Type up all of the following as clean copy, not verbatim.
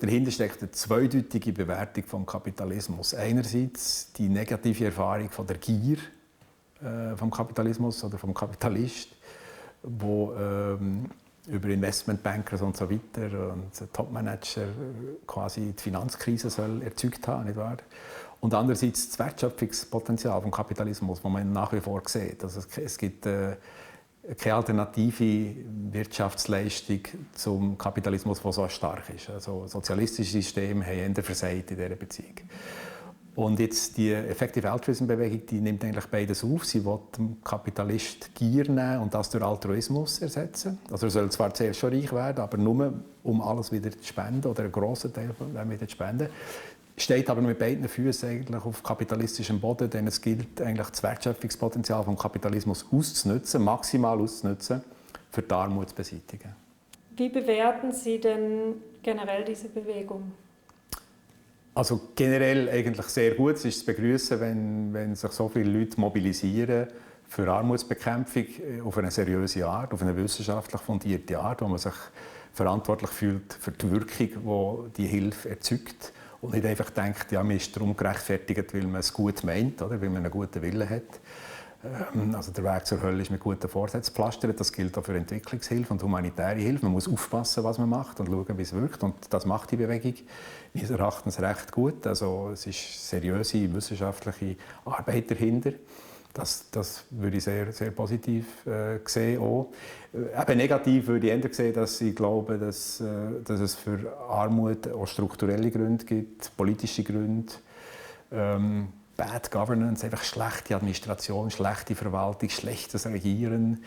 dahinter steckt eine zweideutige Bewertung vom Kapitalismus. Einerseits die negative Erfahrung von der Gier vom Kapitalismus oder vom Kapitalist, wo über Investmentbanker und so weiter und Topmanager quasi die Finanzkrise erzeugt haben, nicht wahr? Und andererseits das Wertschöpfungspotenzial vom Kapitalismus, das man nach wie vor sieht. Also es gibt keine alternative Wirtschaftsleistung zum Kapitalismus, die so stark ist. Also sozialistische Systeme haben eher versagt in dieser Beziehung. Und jetzt die Effective Altruism-Bewegung, die nimmt eigentlich beides auf. Sie will dem Kapitalist Gier nehmen und das durch Altruismus ersetzen. Also er soll zwar zuerst schon reich werden, aber nur um alles wieder zu spenden oder einen grossen Teil wieder zu spenden. Steht aber mit beiden Füßen eigentlich auf kapitalistischem Boden, denn es gilt eigentlich das Wertschöpfungspotenzial des Kapitalismus auszunutzen, maximal auszunutzen, für die Armut zu beseitigen. Wie bewerten Sie denn generell diese Bewegung? Also generell eigentlich sehr gut. Es ist zu begrüßen, wenn sich so viele Leute mobilisieren für Armutsbekämpfung auf eine seriöse Art, auf eine wissenschaftlich fundierte Art, wo man sich verantwortlich fühlt für die Wirkung, die Hilfe erzeugt. Und nicht einfach denkt, ja, man ist darum gerechtfertigt, weil man es gut meint, oder? Weil man einen guten Willen hat. Also der Weg zur Hölle ist mit guten Vorsätzen gepflastert. Das gilt auch für Entwicklungshilfe und humanitäre Hilfe. Man muss aufpassen, was man macht und schauen, wie es wirkt. Und das macht die Bewegung meines Erachtens recht gut. Also es ist seriöse wissenschaftliche Arbeit dahinter. Das würde ich sehr, sehr positiv sehen. Auch. Eben negativ würde ich eher sehen, dass ich glaube, dass es für Armut auch strukturelle Gründe gibt, politische Gründe, Bad Governance, einfach schlechte Administration, schlechte Verwaltung, schlechtes Regieren,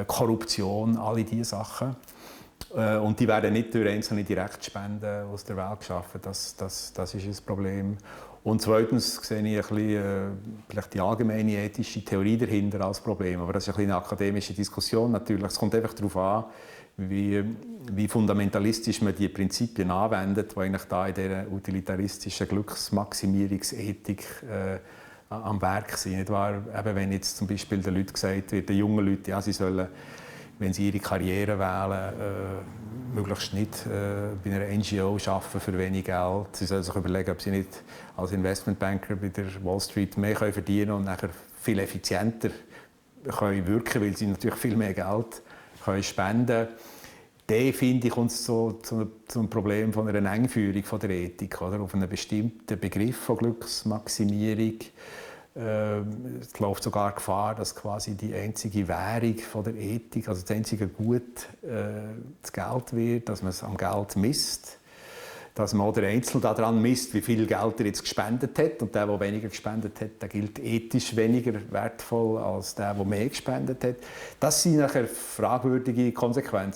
Korruption, alle diese Sachen. Und die werden nicht durch einzelne Direktspenden aus der Welt geschaffen. Das ist ein Problem. Und zweitens sehe ich ein bisschen, vielleicht die allgemeine ethische Theorie dahinter als Problem. Aber das ist ein bisschen eine akademische Diskussion natürlich. Es kommt einfach darauf an, wie fundamentalistisch man die Prinzipien anwendet, die eigentlich da in dieser utilitaristischen Glücksmaximierungsethik am Werk sind. Nicht wahr? Eben, wenn jetzt zum Beispiel den Leuten gesagt wird, den jungen Leuten, ja, sie sollen, wenn sie ihre Karriere wählen, möglichst nicht bei einer NGO arbeiten für wenig Geld. Sie sollen sich überlegen, ob sie nicht als Investmentbanker bei der Wall Street mehr verdienen können und nachher viel effizienter können wirken, weil sie natürlich viel mehr Geld können spenden können. Dann, finde ich, kommt es zum Problem von einer Engführung von der Ethik, oder? Auf einen bestimmten Begriff von Glücksmaximierung. Es läuft sogar Gefahr, dass quasi die einzige Währung von der Ethik, also das einzige Gut, das Geld wird, dass man es am Geld misst. Dass man auch der Einzelne daran misst, wie viel Geld er jetzt gespendet hat. Und der weniger gespendet hat, der gilt ethisch weniger wertvoll als der mehr gespendet hat. Das sind nachher fragwürdige Konsequenzen.